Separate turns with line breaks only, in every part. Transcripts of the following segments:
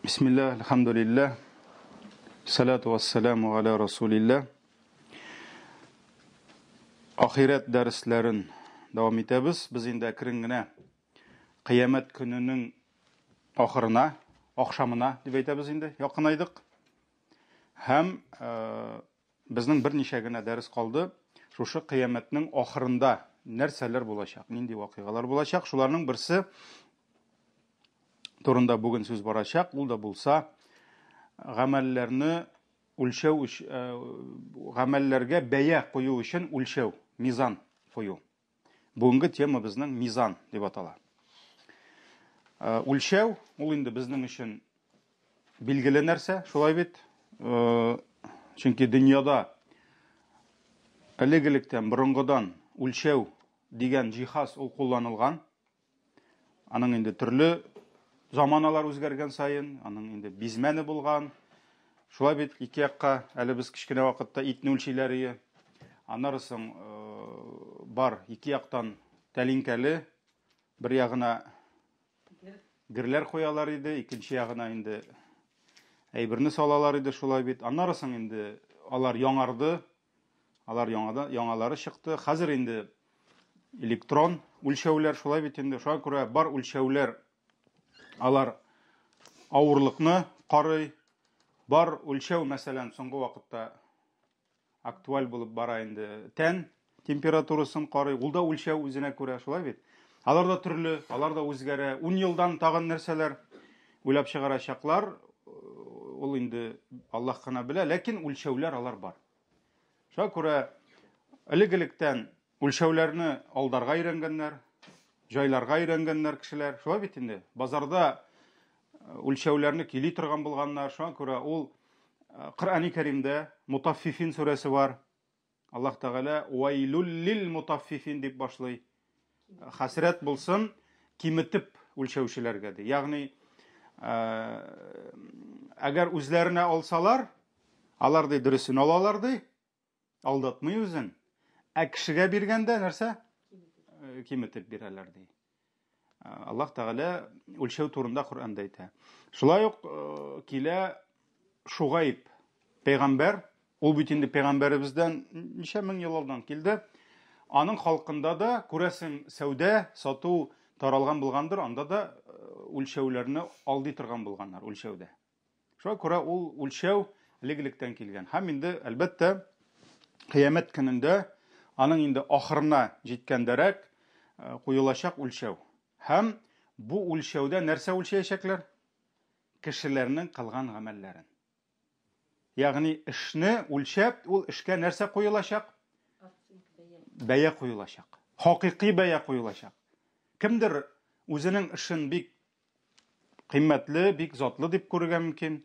Бисмилла, альхамдулилля, салату вассаламу аля расулилля. Ахирәт дәресләрен дәвам итәбез. Без инде әкрен генә кыямәт көненең ахырына, ахшамына дип әйтәбез инде, якынайдык. Һәм э, безнең берничә генә дәрес калды. Шушы кыямәтнең ахырында нәрсәләр булачак, нинди вакыйгалар булачак, шуларның берсе турында бүген сүз барачак. Ул да булса гамәлләрне үлчәү э, гамәлләргә бәя кую өчен үлчәү, мизан кую. Бүгенге тема безнең мизан дип атала. Э, үлчәү ул инде безнең өчен билгеле нәрсә, шулай бит. Э, чөнки дөньяда элек-электән, борынгыдан үлчәү дигән җиһаз ул кулланылган. Аның инде төрле заманалар үзгәргән саен, аның инде бизмәне булган. Шулай бит ике якка, әле без кечкенә вакытта итне үлчиләр ие. Аннары соң э, бар ике яктан тәлинкәле, бер ягына герләр куялар иде, икенче ягына инде әйберне салалар иде шулай бит. Аннары соң инде алар яңарды, Алар яңада, яңалары чыкты. Хәзер инде электрон үлчәүләр шулай бит инде. Шуңа күрә бар үлчәүләр алар авырлыкны карый. Бар үлчәү, мәсәлән, соңгы вакытта актуаль булып бара инде тән температурасын карый. Ул да үлчәү үзенә күрә, шулай бит. Алар да төрле, алар да үзгәрә. 10 елдан тагын нәрсәләр уйлап чыгарачаклар, ул инде Аллаһ кына белә, ләкин үлчәүләр алар бар. Шуңа күрә элек-электән үлчәүләрне алдарга өйрәнгәннәр, җайларга өйрәнгәннәр кешеләр. Шулай бит инде. Базарда э, үлчәүләрне көйли торган булганнар. Шуңа күрә ул э, Коръәни Кәримдә Мутаффифин сүрәсе бар. Аллаһ Тәгалә Вайлул лил мутаффифин дип башлый. Хәсрәт булсын киметеп үлчәүчеләргә ди. Ягъни э, әгәр үзләренә алсалар, Алар ди дөресен алалар ди, алдатмый үзен. Ә кешегә биргәндә нәрсә? Э, киметеп бирәләр ди. Э, Аллаһ Тәгалә үлчәү турында Коръәндә әйтә. Шулай ук э, килә Шугайб пәйгамбәр, ул бит инде пәйгамбәребездән ничә мең ел алдан килде. Аның халкында да, күрәсең, сәүдә, сату таралган булгандыр, анда да үлчәүләрне алдый торган булганнар, үлчәүдә. Шуңа күрә ул үлчәү элек-электән килгән. Һәм инде, әлбәттә, кыямәт көнендә аның инде ахырына җиткәндәрәк э, куелачак үлчәү. Һәм бу үлчәүдә нәрсә үлчәячәкләр? Кешеләрнең кылган гамәлләрен. Ягъни эшне үлчәп, ул эшкә нәрсә куелачак? Бәя куелачак. Хакыйкый бәя куелачак. Кемдер үзенең эшен бик кыйммәтле, бик затлы дип күрергә мөмкин.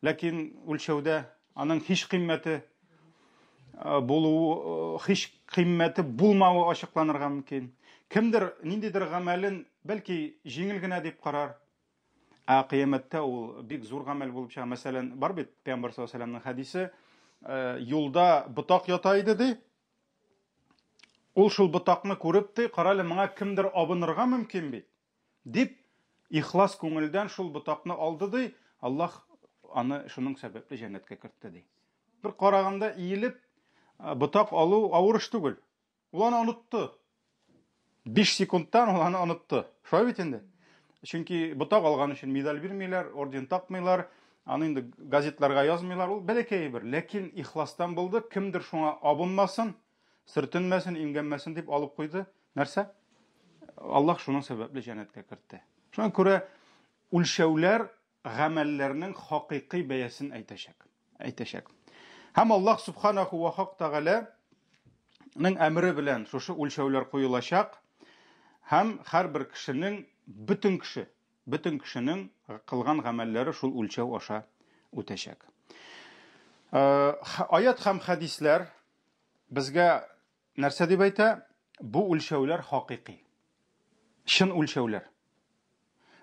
Ләкин үлчәүдә аның һич кыйммәте э, булуы, э, һич кыйммәте булмавы ачыкланырга мөмкин. Кемдер ниндидер гамәлен бәлки җиңел генә дип карар. Ә кыямәттә ул бик зур гамәл булып чыга. Мәсәлән, бар бит Пәйгамбәр саллаллаһу алейһи вәсәлләмнең хәдисе, э, юлда ботак ята иде ди. Ул шул ботакны күреп ди, карале, моңа кемдер абынырга мөмкин бит. Дип, ихлас күңелдән шул ботакны алды ди, Аллаһ аны шуның сәбәпле җәннәткә кертте ди. Бер караганда иелеп ботак алу авыр эш түгел. Ул аны онытты. 5 секундтан ул аны онытты. Шулай бит инде. Чөнки ботак алган өчен медаль бирмиләр, орден такмыйлар, аны инде газетларга язмыйлар. Ул бәләкәй бер, ләкин ихластан булды. Кемдер шуңа абынмасын, Сөртенмәсен, имгәнмәсен дип алып куйды. Нәрсә? Аллаһ шуның сәбәпле җәннәткә кертте. Шуңа күрә үлчәүләр гамәлләрнең хакыйкый бәясен әйтәчәк. Әйтәчәк. Һәм Аллаһ субханаху ва хак тәгаләнең әмере белән шушы үлчәүләр куелачак һәм һәрбер кешенең бөтен кеше, бөтен кешенең кылган гамәлләре шул үлчәү аша үтәчәк. Э, аят һәм хәдисләр Безгә нәрсә дип әйтә? Бу үлчәүләр хакыйкый. Чын үлчәүләр.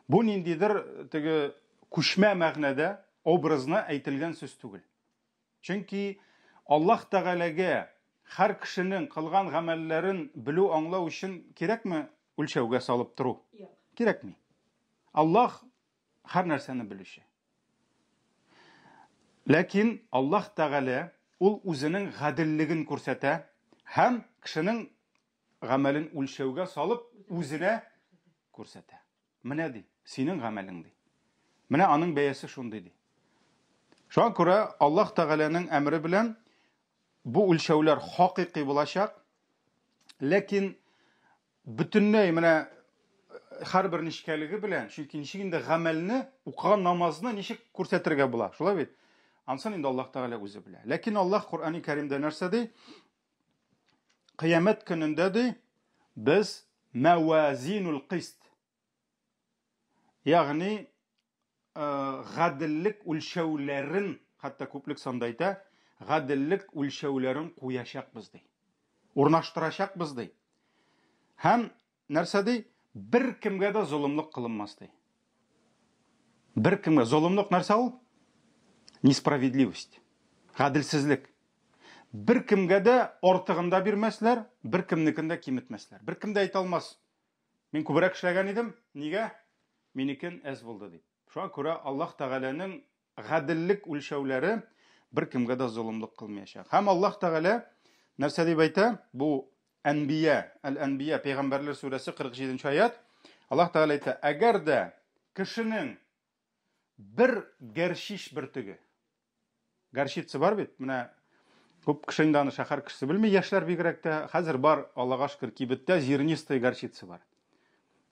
Бу ниндидер теге күчмә мәгънәдә образны әйтелгән сүз түгел. Чөнки Аллаһ Тәгаләгә һәр кешенең кылган гамәлләрен белү, аңлау өчен кирәкме үлчәүгә салып тору? Кирәкми. Аллаһ һәр нәрсәне белүче. Ләкин Аллаһ Тәгалә ул үзенең гаделлеген күрсәтә һәм кешенең гамәлен үлчәүгә салып үзенә күрсәтә. Менә ди, синең гамәлең ди. Менә аның бәясе шундый ди. Шуңа күрә Аллаһ Тәгаләнең әмере белән бу үлчәүләр хакыйкый булачак. Ләкин бөтенләй менә һәрбер нечкәлеге белән, чөнки ничек инде гамәлне, укыган намазны ничек күрсәтергә була, шулай бит? Ансын инде Аллаһ Тәгалә үзе белә. Ләкин Аллаһ Коръәни Кәримдә нәрсә ди? Кыямәт көнендә ди, без мәвазинул кыст. Ягъни гаделлек үлчәүләрен, хәтта күплек санда әйтә, гаделлек үлчәүләрен куячакбыз ди. Урнаштырачакбыз ди. Һәм нәрсә ди? Бер кемгә дә золымлык кылынмас ди. Бер кемгә золымлык нәрсә ул? Несправедливость. Гаделсезлек. Бер кемгә дә артыгын да бирмәсләр, бер кемнекен дә киметмәсләр. Бер кем дә әйтә алмас. Мин күбрәк эшләгән идем, нигә? Минекен әз булды дип. Шуңа күрә Аллаһ Тәгаләнең гаделлек үлчәүләре беркемгә дә золымлык кылмаячак. Һәм Аллаһ Тәгалә нәрсә дип әйтә? Бу Әнбия, Әл-Әнбия пәйгамбәрләр сүрәсе 47 нче аят. Аллаһ Тәгалә әйтә, әгәр дә кешенең бер гәрчиш бөртеге Горчица бар бит, менә күп кеше инде аны шәһәр кешесе белми, яшьләр бигрәк тә. Хәзер бар, Аллага шөкер, кибеттә зернистая горчица бар.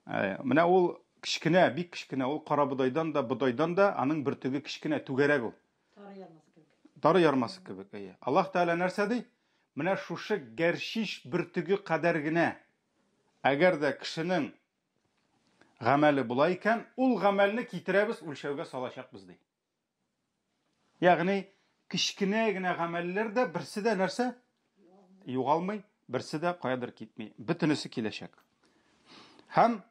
Э, менә ул кечкенә, бик кечкенә, ул кара бодайдан да, бодайдан да, аның бөртеге кечкенә, түгәрәк ул.
Тары ярмасы кебек.
Тары ярмасы кебек, әйе. Аллаһ Тәгалә нәрсә ди? Менә шушы гәрчиш бөртеге кадәр генә. Әгәр дә кешенең гамәле була икән, ул гамәлне китерәбез, үлчәүгә салачакбыз ди. Ягъни кечкенә генә гамәлләр дә берсе дә нәрсә? Югалмый, берсе дә каядыр китми. Бөтенесе киләчәк. Һәм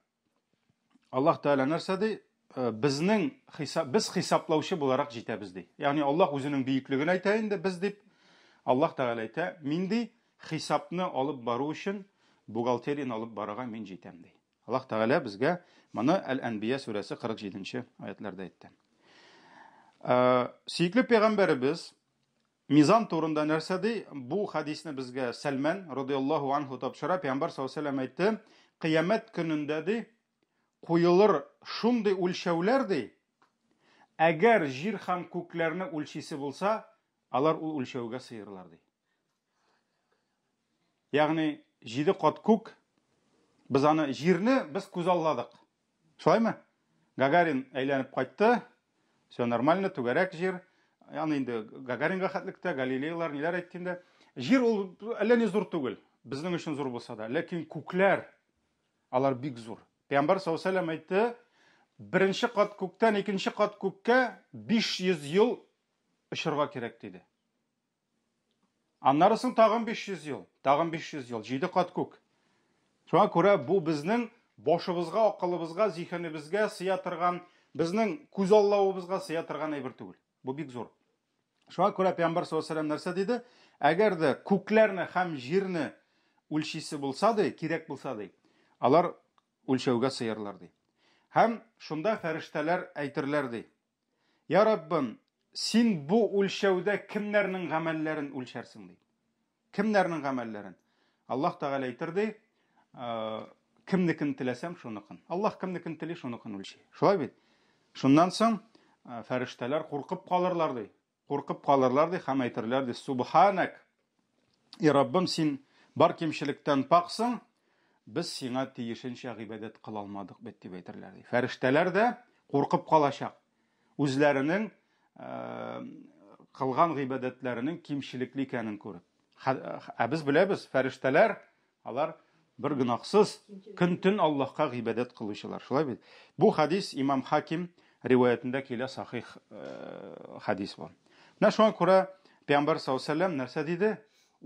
Аллаһ Тәгалә нәрсә ди? Э, безнең хисап, без хисаплаучы буларак җитәбез ди. Ягъни Аллаһ үзенең бөеклеген әйтә инде без дип. Аллаһ Тәгалә әйтә, мин ди хисапны алып бару өчен бухгалтерияне алып барырга мин җитәм ди. Аллаһ Тәгалә безгә моны Әл-Әнбия сүрәсе 47 нче аятларда әйтте. Э, сөекле пәйгамбәребез мизан турында нәрсә ди? Бу хадисне безгә Сәлмән радиаллаһу анху тапшыра. Пәйгамбәр саллаллаһу алейһи әйтте, кыямәт көнендә ди, куелыр шундый үлчәүләр ди, әгәр җир һәм күкләрне үлчисе булса, алар ул үлчәүгә сыерлар ди. Ягъни җиде кат күк, без аны җирне без күзалладык. Шулаймы? Гагарин әйләнеп кайтты. Все нормально, түгәрәк җир. Аны инде Гагаринга хәтлектә, Галилейлар ниләр әйтте инде. Җир ул әллә ни зур түгел. Безнең өчен зур булса да, ләкин күкләр алар бик зур. Пәйгамбәр саллаллаһу алейһи әйтте, беренче кат күктән икенче кат күккә 500 ел очырга кирәк диде. Аннары соң тагын 500 ел, тагын 500 ел, җиде кат күк. Шуңа күрә бу безнең башыбызга, акылыбызга, зиһенебезгә сыя торган, безнең күзаллавыбызга сыя торган әйбер түгел. Бу бик зур. Шуңа күрә Пәйгамбәр саллаллаһу алейһи нәрсә диде? Әгәр дә күкләрне һәм җирне үлчисе булса ди, кирәк булса ди, алар үлчәүгә сыярлар ди. Һәм шунда фәрештәләр әйтерләр ди. Я Раббым, син бу үлчәүдә кемнәрнең гамәлләрен үлчәрсең ди. Кемнәрнең гамәлләрен? Аллаһ Тәгалә әйтер ди, кемнекен теләсәм, шуныкын. Аллаһ кемнекен тели, шуныкын үлчи. Шулай бит? Шуннан соң фәрештәләр куркып калырлар ди. Куркып калырлар ди һәм әйтерләр ди, Субханак, и Раббым, син бар кимчелектән паксың, без сиңа тиешенчә гыйбадәт кыла алмадык бит, дип әйтерләр ди. Фәрештәләр дә куркып калачак. Үзләренең кылган гыйбадәтләренең кимчелекле икәнен күреп. Ә без беләбез, фәрештәләр Алар бер гөнаһсыз көн-төн Аллаһка гыйбадәт кылучылар. Шулай бит? Бу хадис Имам Хаким риваятендә килә, сахих э, хадис бу. Менә шуңа күрә Пәйгамбәр саллаллаһу алейһи нәрсә диде?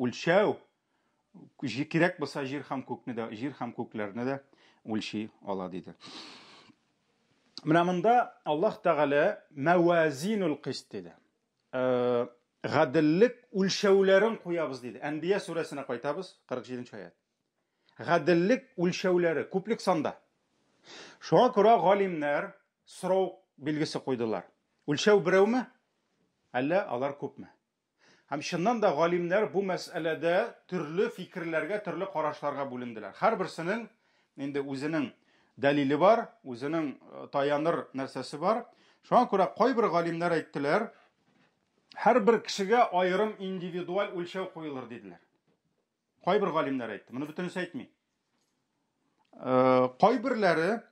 Үлчәү кирәк булса җир һәм күкне дә, җир һәм күкләрне дә үлчи ала диде. Менә монда Аллаһ Тәгалә мәвазинул кист диде. Э, гаделлек үлчәүләрен куябыз диде. Әнбия сүрәсенә кайтабыз, 47 нче аят. Гаделлек үлчәүләре күплек санда. Шуңа күрә галимнәр сорау билгесе куйдылар. Үлчәү берәүме? Әллә алар күпме? Һәм чыннан да галимнәр бу мәсьәләдә төрле фикерләргә, төрле карашларга бүленделәр. Һәрберсенең инде үзенең дәлиле бар, үзенең таяныр нәрсәсе бар. Шуңа күрә кайбер галимнәр әйттеләр, һәрбер кешегә аерым индивидуаль үлчәү куелыр диделәр. Кайбер галимнәр әйтте, моны бөтенесе әйтми. Кайберләре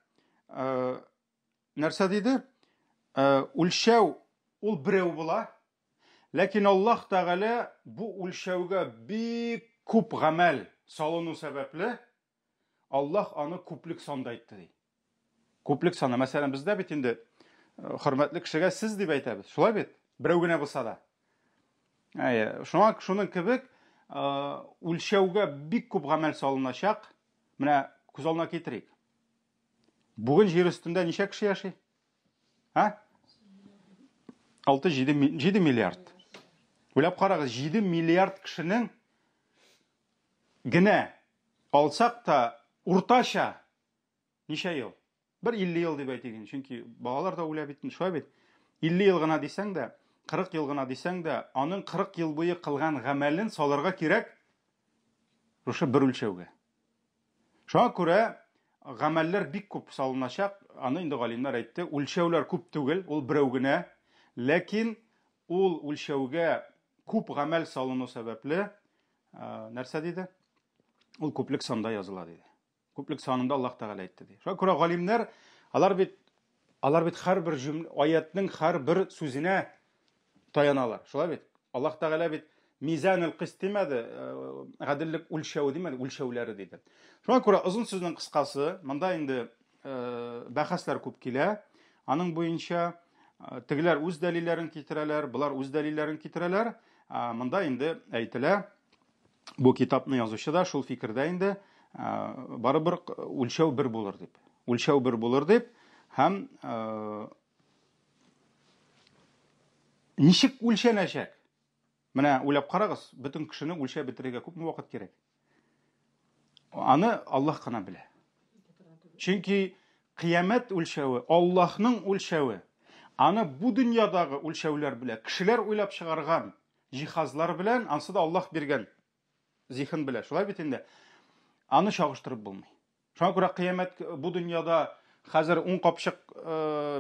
нәрсә диде? Үлчәү ул берәү була, ләкин Аллаһ Тәгалә бу үлчәүгә бик күп гамәл салыну сәбәпле, Аллаһ аны күплек санда әйтте ди. Күплек саны. Мәсәлән, бездә бит инде хөрмәтле кешегә сез дип әйтәбез. Шулай бит? Берәү генә булса да. Әйе, шуңа шуның кебек үлчәүгә бик күп гамәл салыначак. Менә күз алдына китерик. Бүген җир өстендә ничә кеше яши? А? 6-7 7 миллиард. Уйлап карагыз, 7 миллиард кешенең генә алсак та уртача ничә ел? Бер 50 ел дип әйтик инде, чөнки балалар да үлә бит, шулай бит. 50 ел гына дисәң дә, 40 ел гына дисәң дә, аның 40 ел буе кылган гамәлен салырга кирәк шушы бер үлчәүгә. Шуңа күрә гамәлләр бик күп салыначак, аны инде галимнәр әйтте, үлчәүләр күп түгел, ул берәү генә, ләкин ул үлчәүгә күп гамәл салыну сәбәпле, нәрсә диде? Ул күплек санда языла диде. Күплек санында Аллаһ Тәгалә әйтте ди. Шуңа күрә галимнәр, алар бит алар бит һәрбер җөмлә, аятның һәрбер сүзенә таяналар. Шулай бит? Аллаһ Тәгалә бит мизанул кыст димәде, гаделлек үлчәве димәде, үлчәүләре диде. Шуңа күрә озын сүзнең кыскасы, монда инде бәхәсләр күп килә. Аның буенча тегеләр үз дәлилләрен китерәләр, болар үз дәлилләрен китерәләр. Монда инде әйтелә, бу китапны язучы да шул фикердә инде, барыбер үлчәү бер булыр дип. Үлчәү бер булыр дип һәм ничек үлчәнәчәк? Менә уйлап карагыз, бөтен кешене үлчәп бетерергә күпме вакыт кирәк? Аны Аллаһ кына белә. Чөнки кыямәт үлчәве, Аллаһның үлчәве. Аны бу дөньядагы үлчәүләр белән, кешеләр уйлап чыгарган җиһазлар белән, ансы да Аллаһ биргән зиһен белән. Шулай бит инде. Аны чагыштырып булмый. Шуңа күрә кыямәт бу дөньяда хәзер ун капчык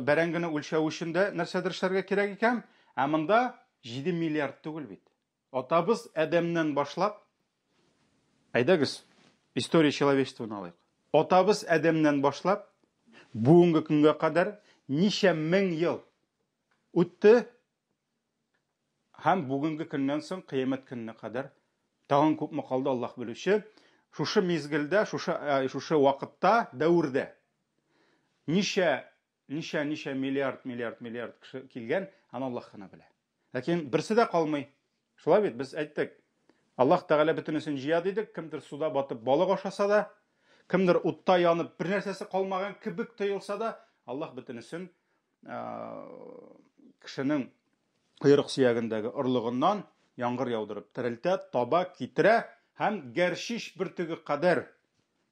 бәрәңгене үлчәү өчен дә нәрсәдер эшләргә кирәк икән, ә монда 7 миллиард түгел бит. Атабыз Адәмнән башлап, әйдәгез, история человечествоны алыйк. Атабыз Адәмнән башлап, бүгенге көнгә кадәр ничә мең ел үтте, Һәм бүгенге көннән соң кыямәт көненә кадәр тагын күпме калды, Аллаһ белүче. Шушы мизгелдә, шушы шушы вакытта, дәвердә ничә ничә ничә миллиард миллиард миллиард кеше килгән, аны Аллаһ кына белә. Ләкин берсе дә калмый. Шулай бит, без әйттек. Аллаһ Тәгалә бөтенесен җыя дидек, кемдер суда батып балык ашаса да, кемдер утта янып бер нәрсәсе калмаган кебек тоелса да, Аллаһ бөтенесен кешенең койрык сөягендәге орлыгыннан яңгыр яудырып терелтә, таба, китерә һәм гәрчич бөртеге кадәр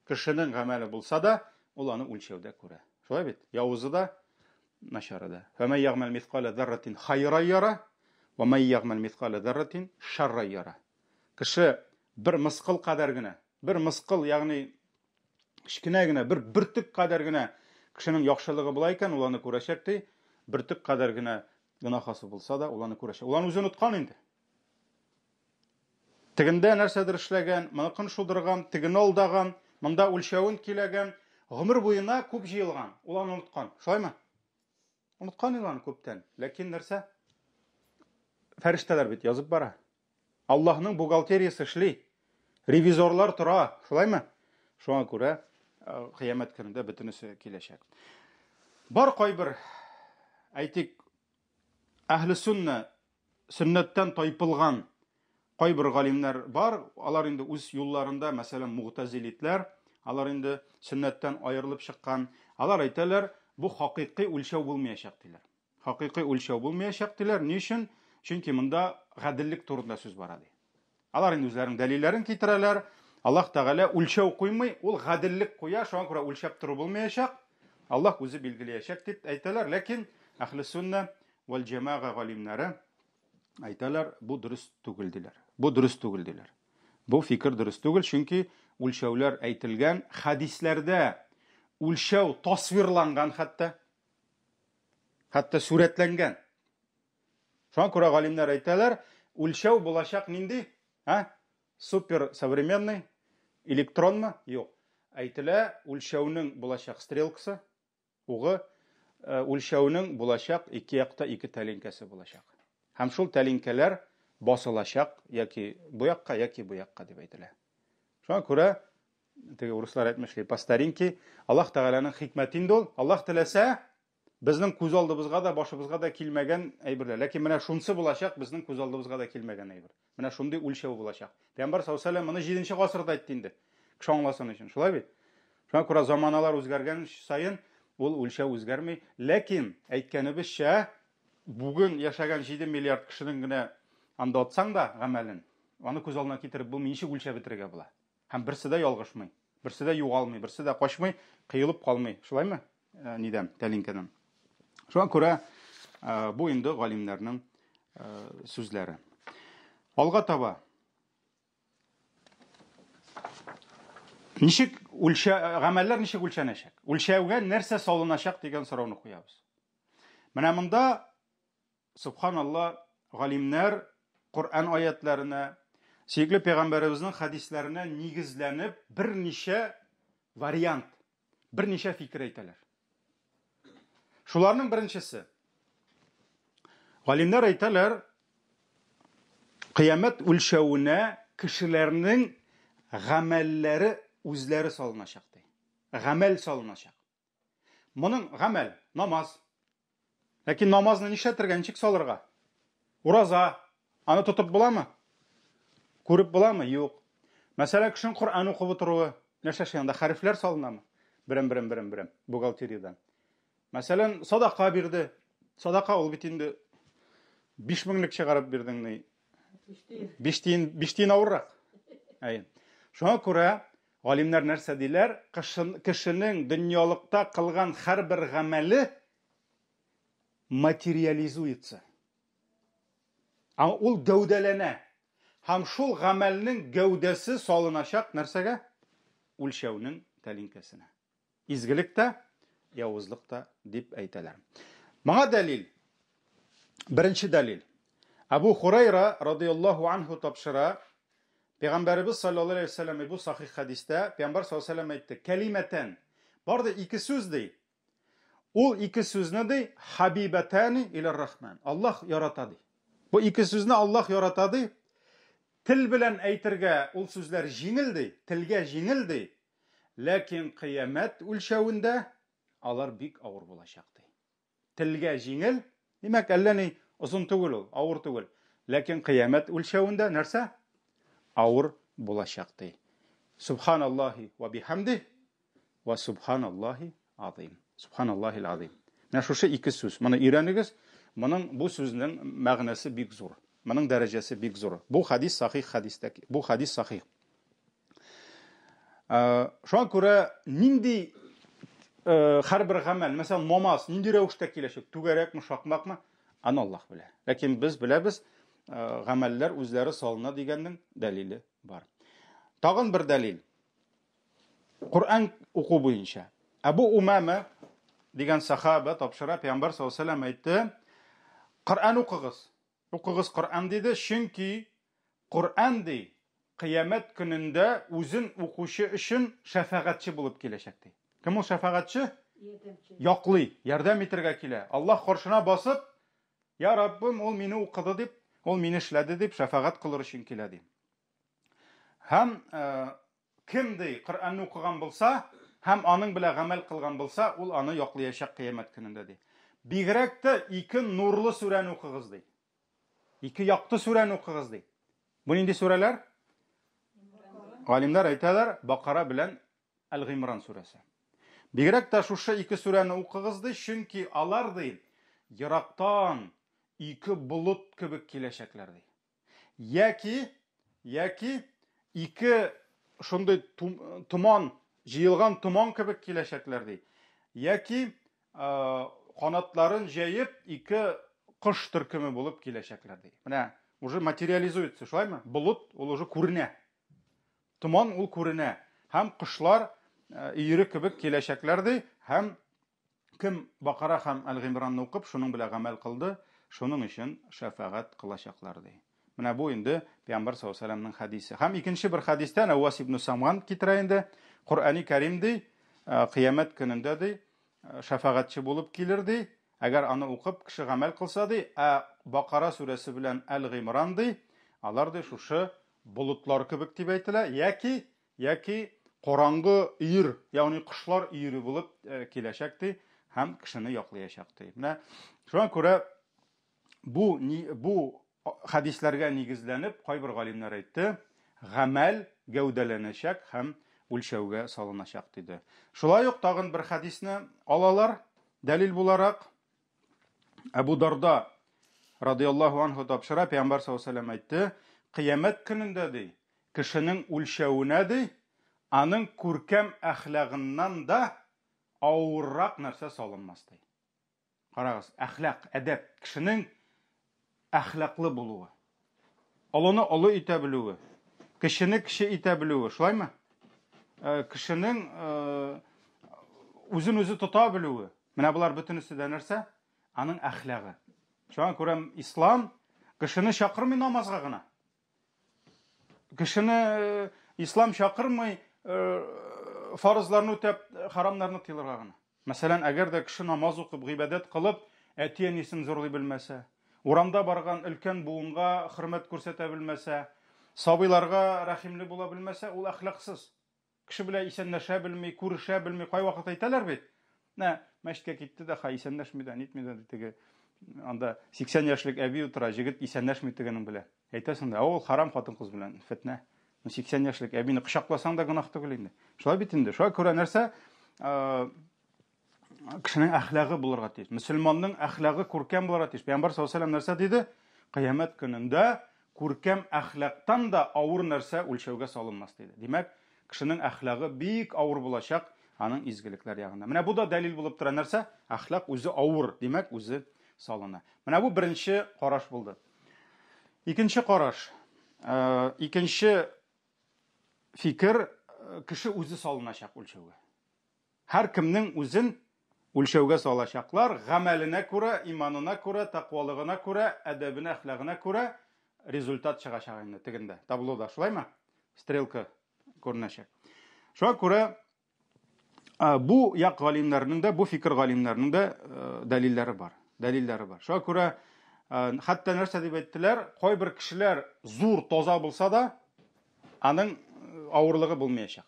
кешенең гамәле булса да, ул аны үлчәүдә күрә. Шулай бит? Явызы да, начары да. Фәмән ягъмәл мисқаля зарратин хайран яра, ва ман ягъмәл мисқаля зарратин шарран яра. Кеше бер мыскыл кадәр генә, бер мыскыл, ягъни кечкенә генә бер бөртек кадәр генә кешенең яхшылыгы була икән, ул аны күрәчәк ди. Бөртек кадәр генә гөнаһасы булса да, ул аны күрәчәк. Ул аны үзе оныткан инде. Тегендә нәрсәдер эшләгән, моныкын шудырган, тегене алдаган, монда үлчәвен киләгән, гомер буена күп җыелган, ул аны оныткан. Шулаймы? Оныткан инде аны күптән. Ләкин нәрсә? Фәрештәләр бит язып бара. Аллаһның бухгалтериясе эшли. Ревизорлар тора, шулаймы? Шуңа күрә кыямәт көнендә бөтенесе киләчәк. Бар кайбер, әйтик, әһле сунна, сөннәттән тайпылган кайбер галимнәр бар, алар инде үз юлларында, мәсәлән, мугтазилитләр, алар инде сөннәттән аерылып чыккан, алар әйтәләр, бу хакыйкый үлчәү булмаячак диләр. Хакыйкый үлчәү булмаячак диләр. Ни өчен? Чөнки монда гаделлек турында сүз бара ди. Алар инде үзләренең дәлилләрен китерәләр. Аллаһ Тәгалә үлчәү куймый, ул гаделлек куя, шуңа күрә үлчәп тору булмаячак. Аллаһ үзе билгеләячәк дип әйтәләр. Ләкин әһле сунна вәл җәмәга галимнәре Әйтәләр, бу дөрес түгел диләр. Бу дөрес түгел диләр. Бу фикер дөрес түгел, чөнки үлчәүләр әйтелгән хәдисләрдә үлчәү тасвирланган хәтта. Хәтта сурәтләнгән. Шуңа күрә галимнәр әйтәләр, үлчәү булачак нинди? Ә? Супер современный электронмы? Юк. Әйтелә, үлчәүнең булачак стрелкасы, угы, үлчәүнең булачак ике якта ике тәлинкәсе булачак. Һәм шул тәлинкәләр басылачак яки бу якка, яки бу якка дип әйтелә. Шуңа күрә теге урыслар әйтмешли, по старинке, Аллаһ Тәгаләнең хикмәте инде ул. Аллаһ теләсә, безнең күз алдыбызга да, башыбызга да килмәгән әйберләр. Ләкин менә шунсы булачак, безнең күз алдыбызга да килмәгән әйбер. Менә шундый үлчәү булачак. Пәйгамбәр саллаллаһу алейһи моны 7 гасырда әйтте инде. Кеше аңласын өчен. Шулай бит? Шуңа күрә заманалар үзгәргән саен ул үлчәү үзгәрми. Ләкин әйткәнебезчә, бүген яшәгән 7 миллиард кешенең генә анда атсаң да гамәлен, аны күз алдына китереп булмый, ничек үлчәп бетерергә була? Һәм берсе дә ялгышмый, берсе дә югалмый, берсе дә качмый, кыелып калмый. Шулаймы? Э, нидән, тәлинкәдән. Шуңа күрә э, бу инде галимнәрнең э, сүзләре. Алга таба. Ничек үлчә, гамәлләр ничек үлчәнәчәк? Үлчәүгә нәрсә салыначак дигән сорауны куябыз. Менә монда Субханалла, галимнәр Коръән аятләренә, сөекле пәйгамбәребезнең хәдисләренә нигезләнеп берничә вариант, берничә фикер әйтәләр. Шуларның беренчесе. Галимнәр әйтәләр, кыямәт үлчәвенә кешеләрнең гамәлләре үзләре салыначак ди. Гамәл салыначак. Моның гамәл, намаз. Ләкин намазны нишләтергә, ничек салырга? Ураза. Аны тотып буламы? Күреп буламы? Юк. Мәсәлән, кешенең Коръән укып утыруы, нәрсә шул анда хәрефләр салынамы? Берәм, берәм, берәм, берәм бухгалтериядән. Мәсәлән, садака бирде. Садака ул бит инде 5 меңлек чыгарып бирдең ни. 5 тиен, 5 тиен авыррак. Әйе. Шуңа күрә Галимнәр нәрсә диләр? Кешенең дөньялыкта кылган һәрбер гамәле материализуется. Ә ул гәүдәләнә. Һәм шул гамәлнең гәүдәсе салыначак нәрсәгә? Үлчәүнең тәлинкәсенә. Изгелек тә, явызлык та дип әйтәләр. Моңа дәлил. Беренче дәлил. Абу Хурайра радияллаһу анху тапшыра, Пәйгамбәребез саллаллаһу алейһи вәсәлләм бу сахих хәдистә Пәйгамбәр саллаллаһу алейһи вәсәлләм әйтте, кәлимәтән. Бар ди ике сүз ди. Ул ике сүзне ди хабибатани иләр рахман. Аллаһ ярата ди. Бу ике сүзне Аллаһ ярата ди. Тел белән әйтергә ул сүзләр җиңел ди, телгә җиңел ди. Ләкин кыямәт үлчәвендә алар бик авыр булачак ди. Телгә җиңел, димәк, әллә ни озын түгел ул, авыр түгел. Ләкин кыямәт үлчәвендә нәрсә? Авыр булачак ди. Субханаллаһи ва бихамди ва субханаллаһи азим. Субханаллаһил азим. Менә шушы ике сүз. Моны өйрәнегез. Моның бу сүзнең мәгънәсе бик зур. Моның дәрәҗәсе бик зур. Бу хадис сахих хадистә. Бу хадис сахих. Шуңа күрә нинди һәрбер гамәл, мәсәлән, намаз нинди рәвештә киләчәк, түгәрәкме, шакмакмы, аны Аллаһ белә. Ләкин без беләбез, гамәлләр үзләре салына дигәннең дәлиле бар. Тагын бер дәлил. Коръән уку буенча. Әбу Умама дигән сахаба тапшыра, Пәйгамбәр саллаллаһу алейһи вәсәлләм әйтте, Коръән укыгыз. Укыгыз Коръән диде, чөнки Коръән ди, кыямәт көнендә үзен укучы өчен шәфәгатьче булып киләчәк ди. Кем ул шәфәгатьче?
Ярдәмче.
Яклый, ярдәм итергә килә. Аллаһ каршына басып, Я Раббым, ул мине укыды дип, ул мине эшләде дип шәфәгать кылыр өчен килә ди. Һәм э, кем ди, Коръәнне укыган булса, һәм аның белән гамәл кылган булса, ул аны яклыячак кыямәт көнендә ди. Бигрәк тә ике нурлы сүрәне укыгыз ди. Ике якты сүрәне укыгыз ди. Бу нинди сүрәләр? Галимнәр әйтәләр, Бакара белән Әл-Гыймран сүрәсе. Бигрәк тә шушы ике сүрәне укыгыз ди, чөнки алар ди ерактан ике болыт кебек киләчәкләр ди. Яки, яки ике шундый томан, җыелган томан кебек киләчәкләр ди. Яки канатларын җәеп ике кош төркеме булып киләчәкләр ди. Менә уже материализуется, шулаймы? Болыт ул уже күренә. Томан ул күренә. Һәм кошлар өере кебек киләчәкләр ди. Һәм кем Бакара һәм Әл-Гыймранны укып, шуның белән гамәл кылды, шуның өчен шәфәгать кылачаклар ди. Менә бу инде Пәйгамбәр саллаллаһу алейһи вәсәлләмнең хәдисе. Һәм икенче бер хәдистә Нәвас ибн Самган китерә инде. Коръәни Кәрим ди, кыямәт көнендә ди, шәфәгатьче булып килер ди. Әгәр аны укып кеше гамәл кылса ди, ә Бакара сүрәсе белән Әл-Гыймран ди, алар ди шушы болытлар кебек дип әйтелә, яки караңгы өер, ягъни кошлар өере булып киләчәк ди һәм кешене яклаячак ди. Менә шуңа күрә бу хәдисләргә нигезләнеп, кайбер галимнәр әйтте, гамәл гәүдәләнәчәк һәм үлчәүгә салыначак диде. Шулай ук тагын бер хәдисне алалар, дәлил буларак. Әбу Дарда радиаллаһу анһу тапшыра, Пәйгамбәр саллаллаһу алейһи ва сәлләм әйтте, кыямәт көнендә ди, кешенең үлчәвенә ди, аның күркәм әхлагыннан да авыррак нәрсә салынмас ди. Карагыз, әхлак, әдәп, кешенең әхлаклы булуы. Олыны олы итә белүе, кечене кече итә белүе, шулаймы? Кешенең үзен үзе тота белүе. Менә болар бөтенесе дә нәрсә? Аның әхлагы. Шуңа күрә ислам кешене чакырмый намазга гына. Кешене ислам чакырмый фарызларны үтәп, харамнарны тыйлырга гына. Мәсәлән, әгәр дә кеше намаз укып, гыйбадәт кылып, әти-әнисен зурлый белмәсә, урамда барган өлкән буынга хөрмәт күрсәтә белмәсә, сабыйларга рәхимле була белмәсә, ул әхлаксыз. Кеше белән исәнләшә белми, күрешә белми. Кайвакыт әйтәләр бит. Нә, мәчеткә китте дә, ха, исәнләшми дә, нитми дә, теге. Анда 80 яшьлек әби утыра, җегет исәнләшми тегенең белән. Әйтәсең дә, ул харам хатын-кыз белән, фетнә. 80 яшьлек әбине кочакласаң да гөнаһ түгел инде. Шулай бит инде. Шуңа күрә нәрсә? Кешенең әхлагы булырга тиеш. Мөселманның әхлагы күркәм булырга тиеш. Пәйгамбәр саллаллаһу алейһи нәрсә диде? Кыямәт көнендә күркәм әхлактан да авыр нәрсә үлчәүгә салынмас диде. Димәк, кешенең әхлагы бик авыр булачак аның изгелекләр ягында. Менә бу да дәлил булып тора нәрсә? Әхлак үзе авыр, димәк, үзе салына. Менә бу беренче караш булды. Икенче караш, икенче фикер, кеше үзе салыначак үлчәүгә. Һәр кемнең үзен үлчәүгә салачаклар, гамәленә күрә, иманына күрә, тәкъвалыгына күрә, әдәбенә, әхлагына күрә результат чыгачак инде тегендә, таблода, шулаймы? Стрелка күренәчәк. Шуңа күрә бу як галимнәренең дә, бу фикер галимнәренең дә дәлилләре бар. Дәлилләре бар. Шуңа күрә хәтта нәрсә дип әйттеләр, кайбер кешеләр зур, таза булса да, аның авырлыгы булмаячак.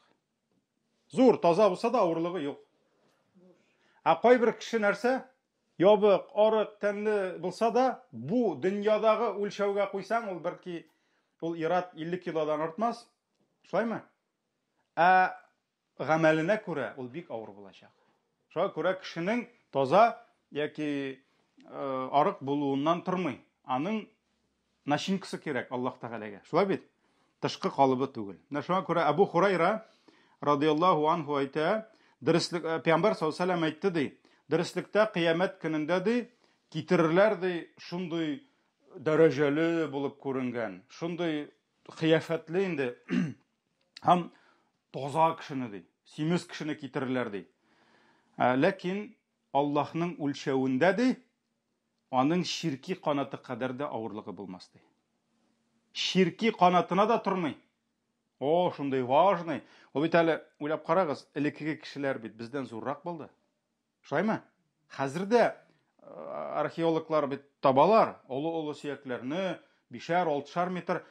Зур, таза булса да авырлыгы юк. Ә кайбер кеше нәрсә? Ябык, арык, тәнле булса да, бу дөньядагы үлчәүгә куйсаң, ул бәлки ул ират 50 килодан артмас. Шулаймы? Ә гамәленә күрә ул бик авыр булачак. Шуңа күрә кешенең таза яки арык булуыннан тормый. Аның начинкасы кирәк Аллаһ Тәгаләгә. Шулай бит? Тышкы калыбы түгел. Менә шуңа күрә Әбу Хурайра радияллаһу анху әйтә, дөреслек Пәйгамбәр саллаллаһу алейһи ва сәлләм әйтте ди, дөреслектә кыямәт көнендә ди, китерерләр ди, шундый дәрәҗәле булып күренгән, шундый кыяфәтле инде һәм таза кешене ди, симез кешене китерерләр ди. Ләкин Аллаһның үлчәвендә ди, аның чирки канаты кадәр дә авырлыгы булмас ди. Чирки канатына да тормый. О, шундый важный. Ул бит әле, уйлап карагыз, элеккеге кешеләр бит бездән зуррак булды. Шулаймы? Хәзер дә археологлар бит табалар олы-олы сөякләрне, бишәр, алтышар метр.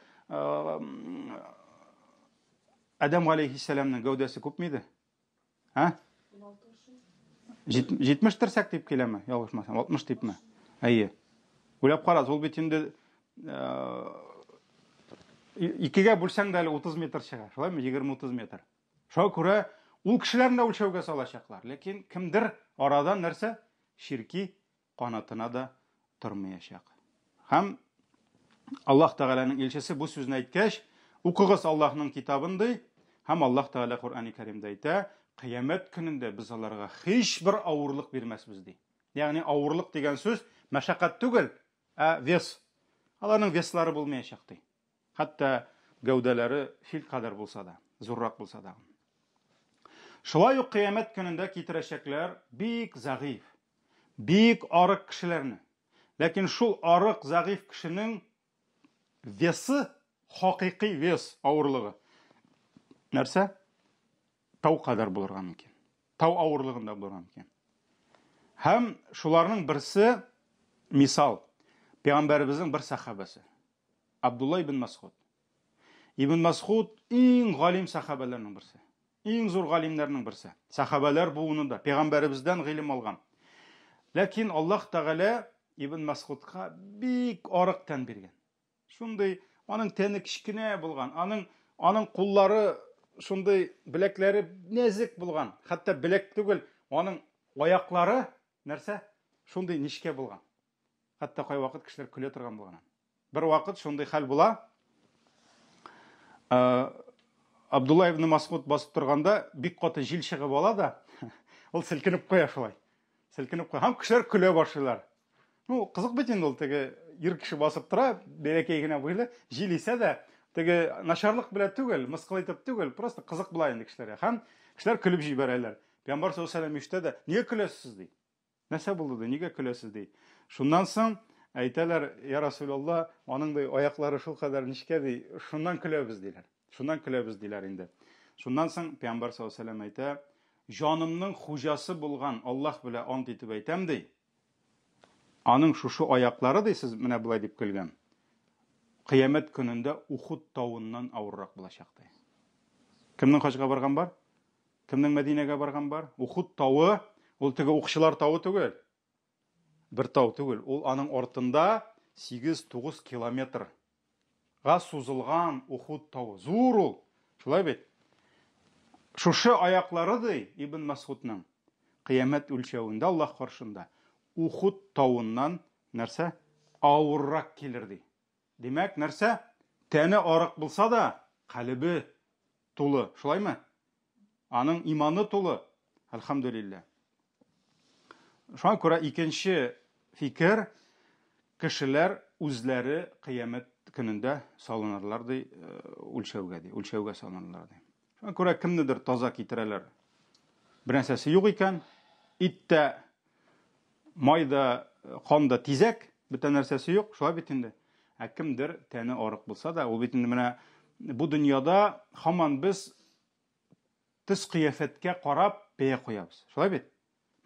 Адәм галәйһиссәламнең гәүдәсе күпме иде? А? 70 терсәк дип киләме? Ялгышмасам, 60 дипме? Әйе. Уйлап карагыз, ул бит инде икегә бүлсәң дә әле 30 метр чыга. Шулаймы? 20-30 метр. Шуңа күрә ул кешеләрне дә үлчәүгә салачаклар. Ләкин кемдер арадан нәрсә? Чирки канатына да тормаячак. Һәм Аллаһ Тәгаләнең илчесе бу сүзне әйткәч, укыгыз Аллаһның китабын ди, һәм Аллаһ Тәгалә Коръәни Кәримдә әйтә, кыямәт көнендә без аларга һичбер авырлык бирмәсбез ди. Ягъни авырлык дигән сүз мәшәкать түгел. ә вес. Аларның веслары булмаячак ди. Хәтта гәүдәләре фил кадәр булса да, зуррак булса да. Шулай ук кыямәт көнендә китерәчәкләр бик зәгыйф, бик арык кешеләрне. Ләкин шул арык, зәгыйф кешенең весы, хакыйкый вес, авырлыгы нәрсә? Тау кадәр булырга мөмкин. Тау авырлыгында булырга мөмкин. Һәм шуларның берсе мисал, пәйгамбәребезнең бер сәхабәсе. Абдулла ибн Масхуд. Ибн Масхуд иң галим сәхабәләрнең берсе. Иң зур галимнәрнең берсе. Сәхабәләр буынында пәйгамбәребездән гыйлем алган. Ләкин Аллаһ Тәгалә Ибн Масхудка бик арык тән биргән. Шундый аның тәне кечкенә булган, аның аның куллары шундый беләкләре нәзек булган. Хәтта беләк түгел, аның аяклары нәрсә? Шундый нечкә булган. Хәтта кайвакыт кешеләр көлә торган булган. Бер вакыт шундый хәл була. Абдулла ибн Масгуд басып торганда бик каты җил чыгып ала да, ул селкенеп куя шулай. Селкенеп куя. Һәм кешеләр көлә башлыйлар. Ну, кызык бит инде ул теге ир кеше басып тора, бәләкәй генә буйлы, җил исә дә, теге начарлык белән түгел, мыскыл итеп түгел, просто кызык була инде кешеләргә. Һәм кешеләр көлеп җибәрәләр. Пәйгамбәр саллаллаһу алейһи вәсәлләм ишетә дә, нигә көләсез ди. Нәрсә булды ди, нигә көләсез ди. Шуннан соң әйтәләр, я Расулалла, аның ди аяклары шул кадәр нечкә ди, шуннан көләбез диләр. Шуннан көләбез диләр инде. Шуннан соң Пәйгамбәр саллаллаһу алейһи вәсәлләм әйтә, җанымның хуҗасы булган Аллаһ белән ант итеп әйтәм ди. Аның шушы аяклары ди, сез менә болай дип көлгән. Кыямәт көнендә Ухуд тавыннан авыррак булачак ди. Кемнең хаҗга барган бар? Кемнең Мәдинәгә барган бар? Ухуд тавы, ул теге укчылар тавы түгел. Бер тау түгел, ул аның артында 8-9 километр га сузылган Ухуд тавы. Зур ул. Шулай бит? Шушы аяклары ди Ибн Масгудның кыямәт үлчәвендә Аллаһ каршында Ухуд тавыннан нәрсә? Авыррак килер ди. Димәк, нәрсә? Тәне арык булса да, калебе тулы. Шулаймы? Аның иманы тулы. Әлхәмдүлилләһ. Шуңа күрә икенче фикер, кешеләр үзләре кыямәт көнендә салынырлар ди, үлчәүгә ди, үлчәүгә салынырлар ди. Шуңа күрә кемнедер таза китерәләр. Бер нәрсәсе юк икән, ит тә, май да, кан да тизәк, бөтен нәрсәсе юк, шулай бит инде. Ә кемдер тәне арык булса да, ул бит инде менә бу дөньяда һаман без төс кыяфәткә карап бәя куябыз. Шулай бит?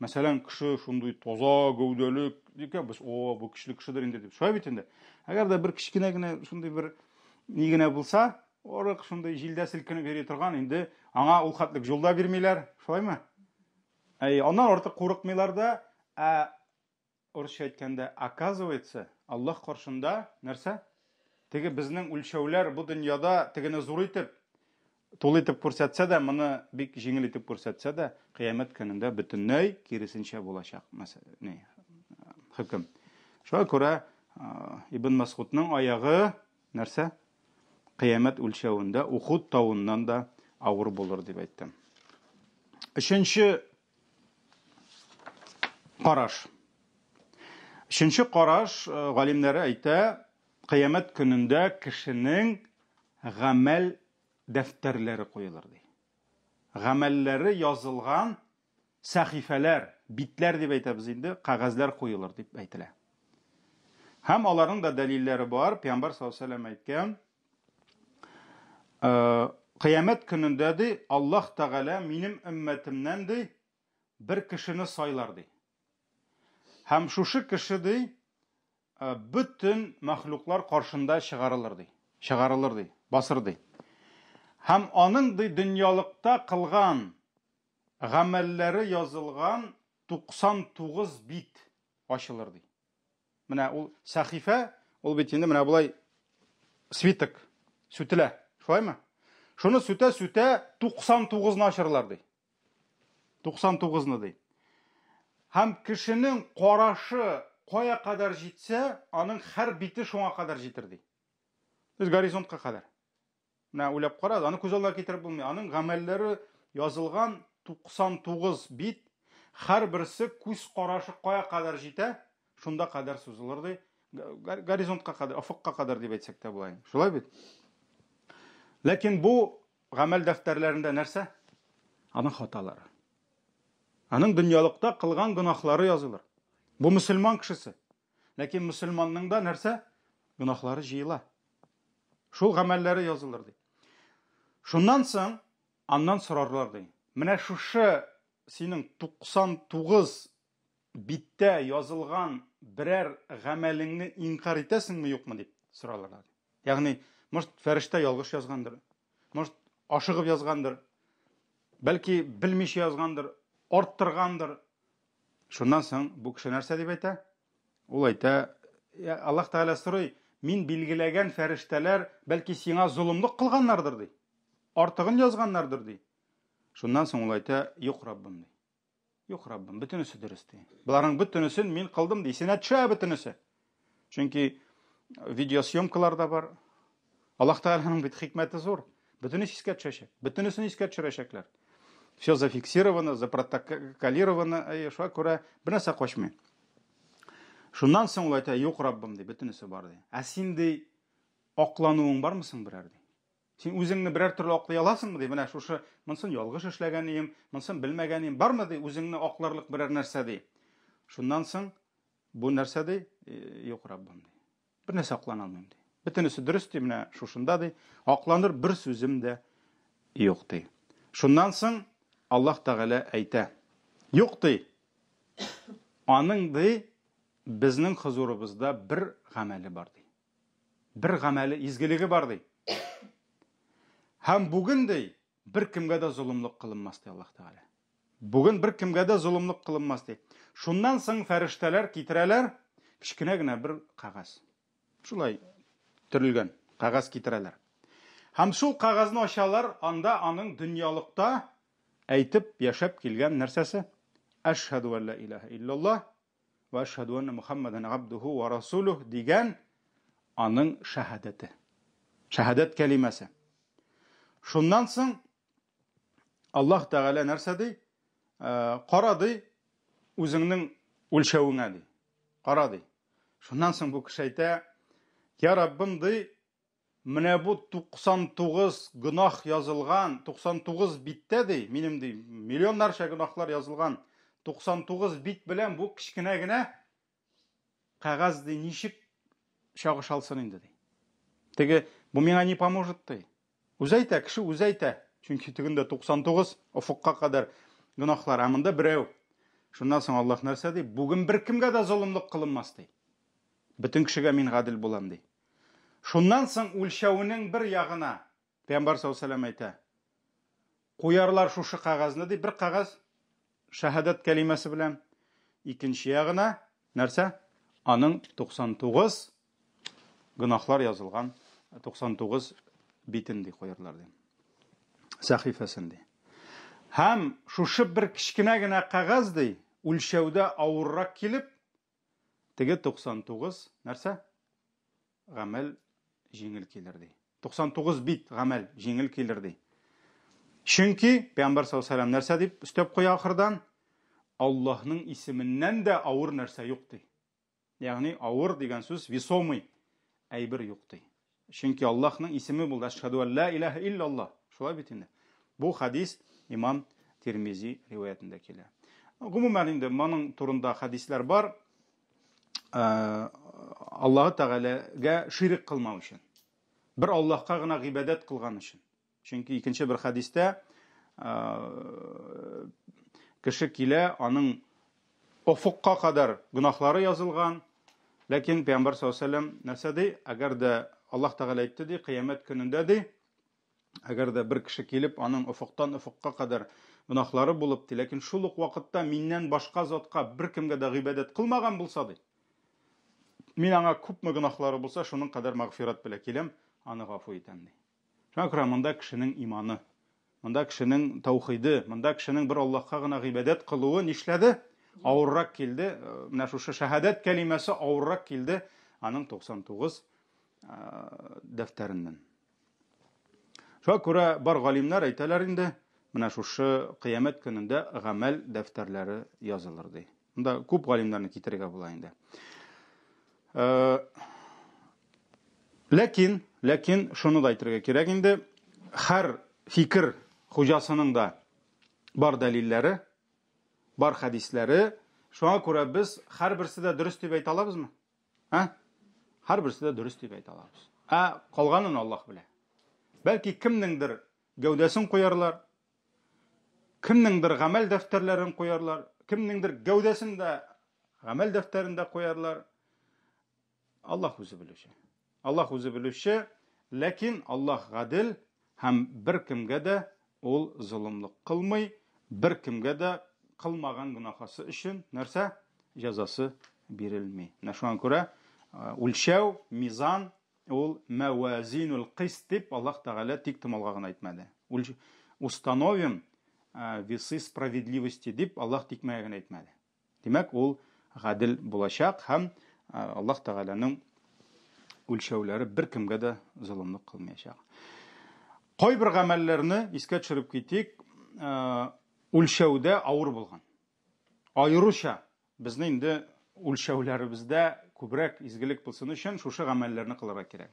Мәсәлән, кеше шундый таза гәүдәле икән, без, о, бу көчле кешедер инде дип. Шулай бит инде. Әгәр дә бер кечкенә генә шундый бер ни генә булса, арык шундый җилдә селкенеп йөри торган, инде аңа ул хәтлек юл да бирмиләр, шулаймы? Әй, аннан артык курыкмыйлар да, ә урысча әйткәндә, оказывается, Аллаһ каршында нәрсә? Теге безнең үлчәүләр бу дөньяда тегене зур итеп, тулы итеп күрсәтсә дә, моны бик җиңел итеп күрсәтсә дә, кыямәт көнендә бөтенләй киресенчә булачак мәсәлә, хөкем. Шуңа күрә Ибн Масгудның аягы нәрсә? Кыямәт үлчәвендә Ухуд тавыннан да авыр булыр дип әйтте. Өченче караш. Өченче караш э, галимнәре әйтә, кыямәт көнендә кешенең гамәл дәфтәрләре куелыр ди. Гамәлләре язылган сәхифәләр, битләр дип әйтәбез инде, кәгазьләр куелыр дип әйтелә. Һәм аларның да дәлилләре бар. Пәйгамбәр саллаллаһу алейһи ва әйткән, э, Кыямәт көнендә ди, Аллаһ Тәгалә минем өммәтемнән ди, бер кешене сайлар ди. Һәм шушы кеше ди, э, бөтен мәхлуклар каршында чыгарылыр ди. Чыгарылыр ди, басыр ди. Һәм аның ди дөньялыкта кылган гамәлләре язылган 99 бит ачылыр ди. Менә ул сәхифә, ул бит инде менә болай свиток сүтелә. Шулаймы? Шуны сүтә-сүтә 99-ны ачырлар ди. 99-ны ди. Һәм кешенең карашы кая кадәр җитсә, аның һәр бите шуңа кадәр җитер ди. Без горизонтка кадәр. Менә уйлап кара, аны күз алдына китереп булмый. Аның гамәлләре язылган 99 бит, һәрберсе күз карашы кая кадәр җитә, шунда кадәр сузылыр ди. Горизонтка кадәр, офыкка кадәр дип әйтсәк тә була. Шулай бит? Ләкин бу гамәл дәфтәрләрендә нәрсә? Аның хаталары. Аның дөньялыкта кылган гөнаһлары язылыр. Бу мөселман кешесе. Ләкин мөселманның да нәрсә? Гөнаһлары җыела. Шул гамәлләре язылыр ди. Шуннан соң аннан сорарлар ди. Менә шушы синең 99 биттә язылган берәр гамәлеңне инкар итәсеңме, юкмы дип соралар. Ягъни, может, фәрештә ялгыш язгандыр, может, ашыгып язгандыр, бәлки белмичә язгандыр, арттыргандыр. Шуннан соң бу кеше нәрсә дип әйтә? Ул әйтә, Аллаһ Тәгалә сорый, мин билгеләгән фәрештәләр бәлки сиңа золымлык кылганнардыр ди. Артыгын язганнардыр ди. Шуннан соң ул әйтә, юк, Раббым ди. Юк, Раббым, бөтенесе дөрес ди. Боларның бөтенесен мин кылдым ди. Исенә төшә бөтенесе. Чөнки видеосъемкалар да бар. Аллаһ Тәгаләнең бит хикмәте зур. Бөтенесе искә төшәчәк. Бөтенесен искә төшерәчәкләр. Все зафиксировано, запротоколировано, әй, шуңа күрә бер нәрсә качмый. Шуннан соң ул әйтә, юк, Раббым, ди, бөтенесе бар, ди. Ә син, ди, аклануың бармы соң берәр, ди? Син үзеңне берәр төрле аклый аласыңмы, ди? Менә шушы, монысын ялгыш эшләгән идем, монысын белмәгән идем. Бармы, ди, үзеңне акларлык берәр нәрсә, ди? Шуннан соң бу нәрсә, ди? Юк, Раббым, ди. Бер нәрсә аклана алмыйм, ди. Бөтенесе дөрес, ди, менә шушында, ди. Акланыр бер сүзем дә юк, ди. Шуннан соң Аллаһ Тәгалә әйтә. Юк, ди. Аның, ди, безнең хозурыбызда бер гамәле бар, ди. Бер гамәле, изгелеге бар, ди. Һәм бүген, ди, бер кемгә дә золымлык кылынмас, ди Аллаһ Тәгалә. Бүген бер кемгә дә золымлык кылынмас, ди. Шуннан соң фәрештәләр китерәләр кечкенә генә бер кәгазь. Шулай төрелгән кәгазь китерәләр. Һәм шул кәгазьне ачалар, анда аның дөньялыкта әйтеп яшәп килгән нәрсәсе? Әшһәду әллә илаһә иллаллаһ Вә әшһәдү әннә Мухаммәдән габдүһү вә расулүһ дигән аның шәһадәте. Шәһадәт кәлимәсе. Шуннан соң Аллаһ Тәгалә нәрсә ди? Э, кара ди, үзеңнең үлчәвеңә ди. Кара ди. Шуннан соң бу кеше әйтә, Я Раббым ди, Менә бу 99 гөнаһ язылган, 99 биттә ди, минем ди, миллионнарча гөнаһлар язылган 99 бит белән бу кечкенә генә кәгазь ди, ничек чагыша алсын инде ди. Теге, бу миңа не поможет ди. Үзе әйтә, кеше үзе әйтә. Чөнки тегендә 99 офыкка кадәр гөнаһлар, ә монда берәү. Шуннан соң Аллаһ нәрсә ди? Бүген беркемгә дә золымлык кылынмас ди. Бөтен кешегә мин гадел булам ди. Шуннан соң үлчәүнең бер ягына, Пәйгамбәр саллаллаһу алейһи әйтә, куярлар шушы кәгазьне ди, бер кәгазь шәһадәт кәлимәсе белән, икенче ягына нәрсә? Аның 99 гөнаһлар язылган 99 битен ди куярлар ди. Сәхифәсен ди. Һәм шушы бер кечкенә генә кәгазь ди, үлчәүдә авыррак килеп, Теге 99 нәрсә? Гамәл җиңел килер ди. 99 бит гамәл җиңел килер ди. Чөнки Пәйгамбәр саллаллаһу алейһи нәрсә дип өстәп куя ахырдан? Аллаһның исеменнән дә авыр нәрсә юк ди. Ягъни авыр дигән сүз весомый әйбер юк ди. Чөнки Аллаһның исеме булды. Әшһәдү ан ла илаһа иллаллаһ. Шулай бит инде. Бу хадис имам Тирмизи риваятендә килә. Гомумән инде моның турында хадисләр бар. Э, Аллаһы Тәгаләгә ширек кылмау өчен. Бер Аллаһка гына гыйбадәт кылган өчен. Чөнки икенче бер хәдистә кеше килә, аның офыкка кадәр гөнаһлары язылган. Ләкин Пәйгамбәр саллаллаһу алейһи нәрсә ди? Әгәр дә Аллаһ Тәгалә әйтте ди, кыямәт көнендә ди, әгәр дә бер кеше килеп, аның офыктан офыкка кадәр гөнаһлары булып ди, ләкин шул ук вакытта миннән башка затка беркемгә дә гыйбадәт кылмаган булса ди, мин аңа күпме гөнаһлары булса, шуның кадәр мәгъфират белән киләм, аны гафу итәм ди. Шуңа күрә монда кешенең иманы, монда кешенең таухиды, монда кешенең бер Аллаһка гына гыйбадәт кылуы нишләде? Авыррак килде. Э, менә шушы шәһадәт кәлимәсе авыррак килде аның 99 э, дәфтәреннән. Шуңа күрә бар галимнәр әйтәләр инде, менә шушы кыямәт көнендә гамәл дәфтәрләре язылыр ди. Монда күп галимнәрне китерергә була инде. Ләкин шуны да әйтергә кирәк инде, һәр фикер хуҗасының да бар дәлилләре, бар хәдисләре. Шуңа күрә без һәрберсе дә дөрес дип әйтә алабызмы? Ә? Һәрберсе дә дөрес дип әйтә алабыз. Ә калганын Аллаһ белә. Бәлки кемнеңдер гәүдәсен куярлар, кемнеңдер гамәл дәфтәрләрен куярлар, кемнеңдер гәүдәсен дә гамәл дәфтәрен дә куярлар. Аллаһ үзе белүче. Аллаһ үзе белүче, ләкин Аллаһ гадел һәм бер кемгә дә ул золымлык кылмый, бер кемгә дә кылмаган гөнаһасы өчен нәрсә? Җәзасы бирелми. Менә шуңа күрә үлчәү, мизан ул мәвазинул кыст дип Аллаһ Тәгалә тик томалга гына әйтмәде. Установим весы справедливости дип Аллаһ тикмәгә генә әйтмәде. Димәк, ул гадел булачак һәм Аллаһ Тәгаләнең үлчәүләре беркемгә дә золымлык кылмаячак. Кайбер гамәлләрне искә төшереп китик, үлчәүдә авыр булган. Аеруча безне инде үлчәүләребездә күбрәк изгелек булсын өчен шушы гамәлләрне кылырга кирәк.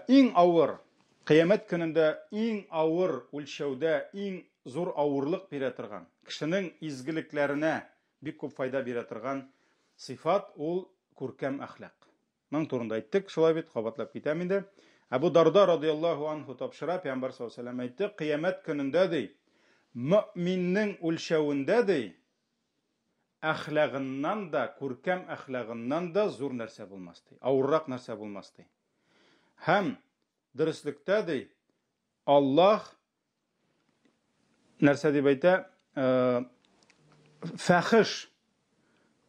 Иң авыр, кыямәт көнендә иң авыр үлчәүдә иң зур авырлык бирә торган, кешенең изгелекләренә бик күп файда бирә торган сыйфат ул күркәм әхлак. Моның турында әйттек, шулай бит, кабатлап китәм инде. Әбу Дарда радияллаһу анһу тапшыра, Пәйгамбәр саллаллаһу алейһи ва сәлләм әйтте, кыямәт көнендә ди, мөэминнең үлчәвендә ди, әхлагыннан да, күркәм әхлагыннан да зур нәрсә булмас ди, авыррак нәрсә булмас ди. Һәм дөреслектә ди, Аллаһ нәрсә дип әйтә? Фәхиш,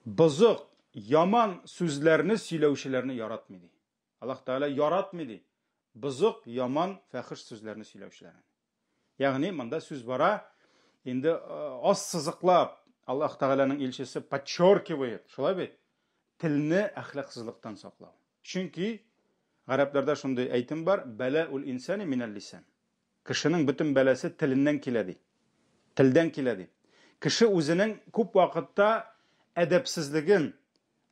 бозык, яман сүзләрне сөйләүчеләрне яратмый ди. Аллаһ Тәгалә яратмый ди. Бозык, яман, фәхиш сүзләрне сөйләүчеләрне. Ягъни монда сүз бара инде аз сызыклап Аллаһ Тәгаләнең илчесе подчеркивает, шулай бит? Телне әхлаксызлыктан саклау. Чөнки гарәпләрдә шундый әйтем бар, бәла ул инсани минәл лисан. Кешенең бөтен бәласе теленнән килә ди. Телдән килә ди. Кеше үзенең күп вакытта әдәпсезлеген,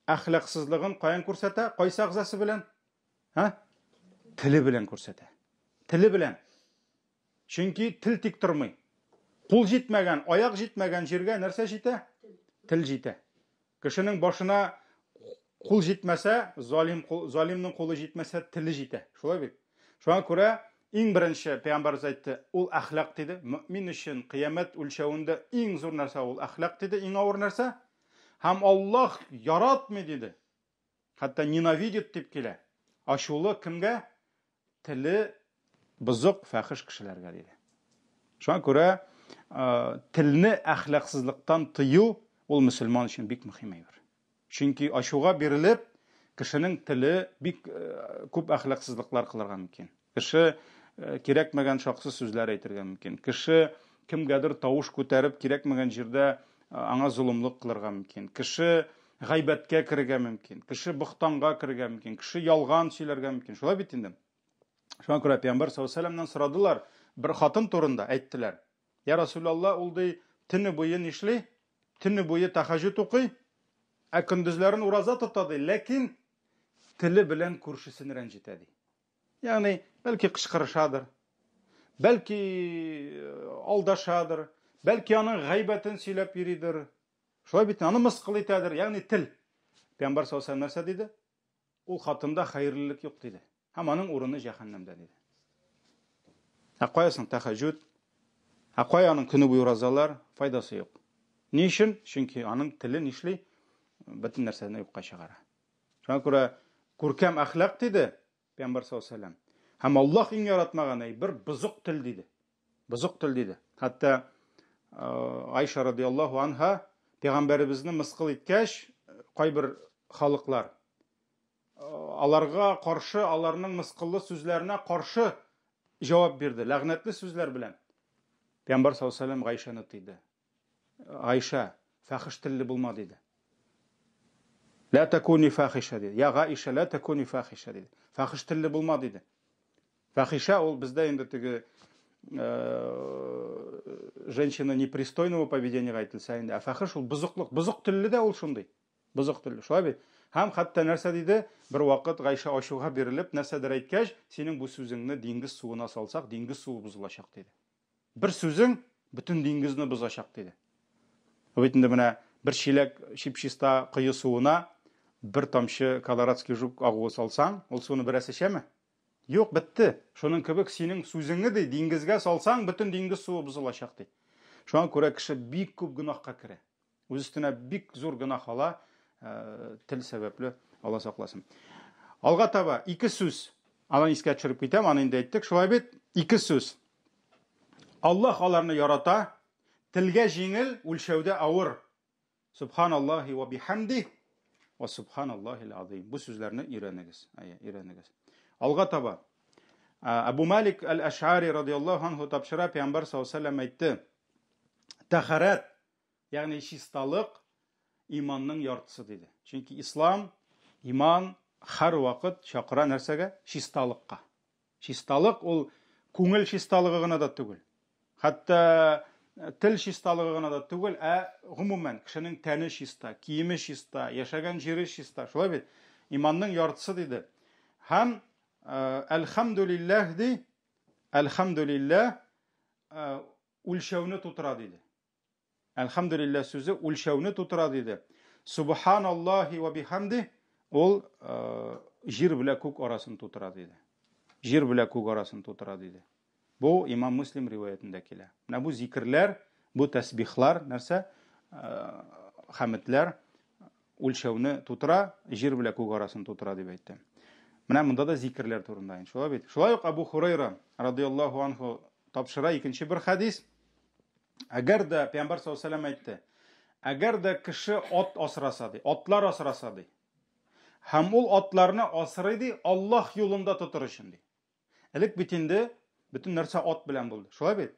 әхлаксызлыгын каян күрсәтә? Кайсы әгъзасы белән? Һа? Теле белән күрсәтә. Теле белән. Чөнки тел тик тормый. Кул җитмәгән, аяк җитмәгән җиргә нәрсә җитә? Тел җитә. Кешенең башына кул җитмәсә, залим залимның кулы җитмәсә, теле җитә. Шулай бит? Шуңа күрә иң беренче пәйгамбәребез әйтте, ул әхлак диде. Мөмин өчен кыямәт үлчәвендә иң зур нәрсә ул әхлак диде, иң авыр нәрсә. Һәм Аллаһ яратмый диде. Хәтта ненавидит дип килә. Ачулы кемгә? Теле бозык, фәхиш кешеләргә диде. Шуңа күрә телне әхлаксызлыктан тыю ул мөселман өчен бик мөһим әйбер. Чөнки ачуга бирелеп, кешенең теле бик күп әхлаксызлыклар кылырга мөмкин. Кеше кирәкмәгән шаксыз сүзләр әйтергә мөмкин. Кеше кемгәдер тавыш күтәреп, кирәкмәгән җирдә аңа золымлык кылырга мөмкин. Кеше гайбәткә керергә мөмкин. Кеше бохтанга керергә мөмкин. Кеше ялган сөйләргә мөмкин. Шулай бит инде. Шуңа күрә Пәйгамбәр саллаллаһу алейһи ва сәлләмнән сорадылар, бер хатын турында әйттеләр. Я Расулалла, ул ди, төне буе нишли? Төне буе тәһәҗҗүд укый, ә көндезләрен ураза тота ди, ләкин теле белән күршесен рәнҗетә ди. Ягъни, бәлки кычкырышадыр, бәлки алдашадыр, бәлки аның гайбәтен сөйләп йөридер. Шулай бит, аны мыскыл итәдер, ягъни тел. Пәйгамбәр саллаллаһу алейһи ва сәлләм нәрсә диде? Ул хатында хәерлелек юк диде. Һәм аның урыны җәһәннәмдә диде. Ә кая соң тәһәҗҗүд? Ә кая аның көне буе уразалар? Файдасы юк. Ни өчен? Чөнки аның теле нишли? Бөтен нәрсәне юкка чыгара. Шуңа күрә күркәм әхлак диде Пәйгамбәр саллаллаһу алейһи ва сәлләм. Һәм Аллаһ иң яратмаган әйбер бозык тел диде. Бозык тел диде. Хәтта Айша радиаллаһу анха пәйгамбәребезне мыскыл иткәч, кайбер халыклар аларга каршы, аларның мыскыллы сүзләренә каршы җавап бирде, ләгънәтле сүзләр белән. Пәйгамбәр саллаллаһу алейһи ва сәлләм Гайшаны тыйды. Айша, фәхиш телле булма диде. Ла такуни фахиша диде. Я Гайша, ла такуни фахиша диде. Фәхиш телле булма диде. Фахиша ул бездә инде теге женщина непристойного поведения әйтелсә инде. Ә фахиш ул бозыклык. Бозык телле дә ул шундый. Бозык телле. Шулай бит? Һәм хәтта нәрсә диде? Бер вакыт Гайшә ачуга бирелеп, нәрсәдер әйткәч, синең бу сүзеңне диңгез суына салсак, диңгез суы бозылачак, диде. Бер сүзең бөтен диңгезне бозачак, диде. Бу бит инде менә бер чиләк чип-чиста кое суына бер тамчы колорадский жук агуы салсаң, ул суны берәрсе эчәме? Юк, бетте. Шуның кебек синең сүзеңне ди, диңгезгә салсаң, бөтен диңгез суы бозылачак ди. Шуңа күрә кеше бик күп гөнаһка керә. Үз өстенә бик зур гөнаһ ала, э, тел сәбәпле, Алла сакласын. Алга таба ике сүз. Аны искә төшереп китәм, аны инде әйттек. Шулай бит, ике сүз. Аллаһ аларны ярата, телгә җиңел, үлчәүдә авыр. Субханаллахи ва бихамди ва субханаллахил азим. Бу сүзләрне өйрәнегез. Әйе, өйрәнегез. Алга таба. Абу Малик аль-Ашари радияллаһу анху тапшыра, пәйгамбәр саллаллаһу алейһи вәсәлләм әйтте: Тәһарәт, ягъни чисталык иманның яртысы диде. Чөнки ислам, иман һәрвакыт чакыра нәрсәгә? Чисталыкка. Чисталык ул күңел чисталыгы гына да түгел. Хәтта э, тел чисталыгы гына да түгел, ә гомумән кешенең тәне чиста, киеме чиста, яшәгән җире чиста. Шулай бит? Иманның яртысы диде. Һәм э, әлхәмдүлилләһ ди, әлхәмдүлилләһ э, үлчәүне тутыра диде. Әлхәмдүлилләһ сүзе үлчәүне тутыра диде. Субханаллаһи ва бихамди ул э, җир белән күк арасын тутыра диде. Җир белән күк арасын тутыра диде. Бу Имам Муслим риваятендә килә. Менә бу зикерләр, бу тәсбихлар нәрсә? Э, хәметләр үлчәүне тутыра, җир белән күк арасын тутыра дип әйтте. Менә монда да зикерләр турында инде. Шулай бит. Шулай ук Абу Хурайра радияллаһу анху тапшыра икенче бер хадис. Әгәр дә Пәйгамбәр саллаллаһу алейһи әйтте, әгәр дә кеше ат асраса ди, атлар асраса ди, һәм ул атларны асрый ди, Аллаһ юлында тотыр өчен ди. Элек бит инде бөтен нәрсә ат белән булды. Шулай бит?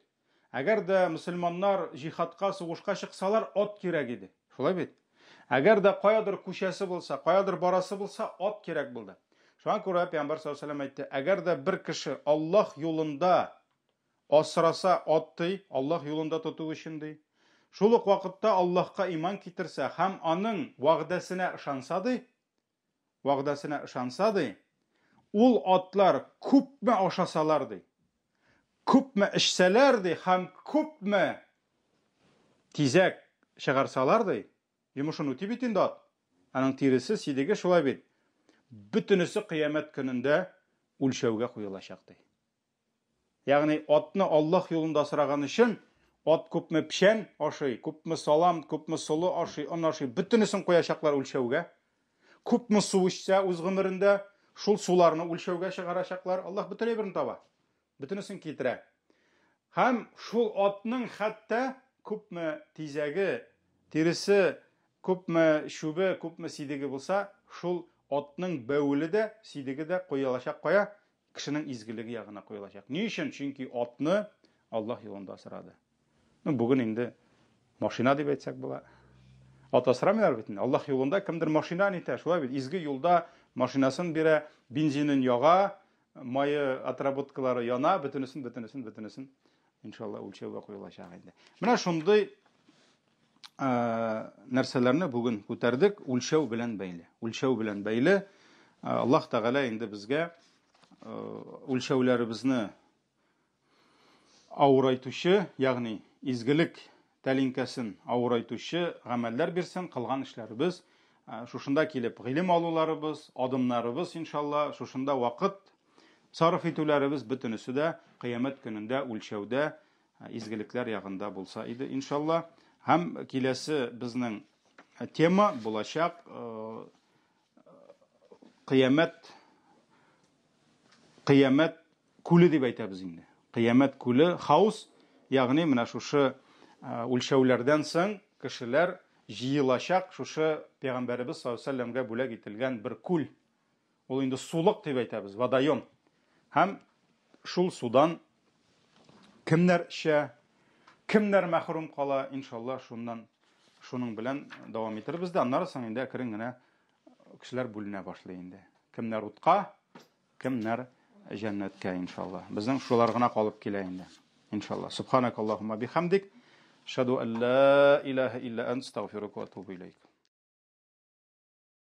Әгәр дә мөселманнар җихадка, сугышка чыксалар, ат кирәк иде. Шулай бит? Әгәр дә каядыр күчәсе булса, каядыр барасы булса, ат кирәк булды. Шуңа күрә Пәйгамбәр саллаллаһу алейһи ва сәлләм әйтте, әгәр дә бер кеше Аллаһ юлында Асраса ат ди, Аллаһ юлында тоту өчен ди. Шул ук вакытта Аллаһка иман китерсә һәм аның вәгъдәсенә ышанса ди, вәгъдәсенә ышанса ди, ул атлар күпме ашасалар ди, күпме эчсәләр ди һәм күпме тизәк чыгарсалар ди, йомышын үти бит инде ат. Аның тиресе, сидеге шулай бит. Бөтенесе кыямәт көнендә үлчәүгә куелачак ди. Ягъни атны Аллаһ юлында асраган өчен ат күпме печән ашый, күпме салам, күпме солы ашый, он ашый, бөтенесен куячаклар үлчәүгә. Күпме су эчсә үз гомерендә, шул суларны үлчәүгә чыгарачаклар. Аллаһ бөтен әйберне таба. Бөтенесен китерә. Һәм шул атның хәтта күпме тизәге, тиресе, күпме чүбе, күпме сидеге булса, шул атның бәвеле дә, сидеге дә куелачак кая? Кешенең изгелеге ягына куелачак. Ни өчен? Чөнки атны Аллаһ юлында асрады. Ну, бүген инде машина дип әйтсәк була. Ат асрамыйлар бит инде. Аллаһ юлында кемдер машина нитә, шулай бит. Изге юлда машинасын бирә, бензинын яга, мае отработкалары яна, бөтенесен, бөтенесен, бөтенесен иншалла үлчәүгә куелачак инде. Менә шундый нәрсәләрне бүген күтәрдек, үлчәү белән бәйле. Үлчәү белән бәйле Аллаһ Тәгалә инде безгә үлчәүләребезне авырайтучы, ягъни изгелек тәлинкәсен авырайтучы гамәлләр бирсен, кылган эшләребез шушында килеп гыйлем алуларыбыз, адымнарыбыз иншалла, шушында вакыт сарыф итүләребез бөтенесе дә кыямәт көнендә үлчәүдә изгелекләр ягында булса иде, иншалла. Һәм киләсе безнең тема булачак кыямәт кыямәт күле дип әйтәбез инде. Кыямәт күле хаус, ягъни менә шушы үлчәүләрдән соң кешеләр җыелачак шушы пәйгамбәребез саллаллаһу алейһи вәсәлләмгә бүләк ителгән бер күл. Ул инде сулык дип әйтәбез, водоем. Һәм шул судан кемнәр эчә, кемнәр мәхрүм кала, иншалла, шуннан шуның белән дәвам итербез дә, аннары соң инде әкрен генә кешеләр бүленә башлый инде. Кемнәр утка, кемнәр җәннәткә, иншалла. Безнең шулар гына калып килә инде. Иншалла. Субханакаллахумма бихамдик. Шаду ан ла илаһа илля ант, астагфирука ва атубу илейк.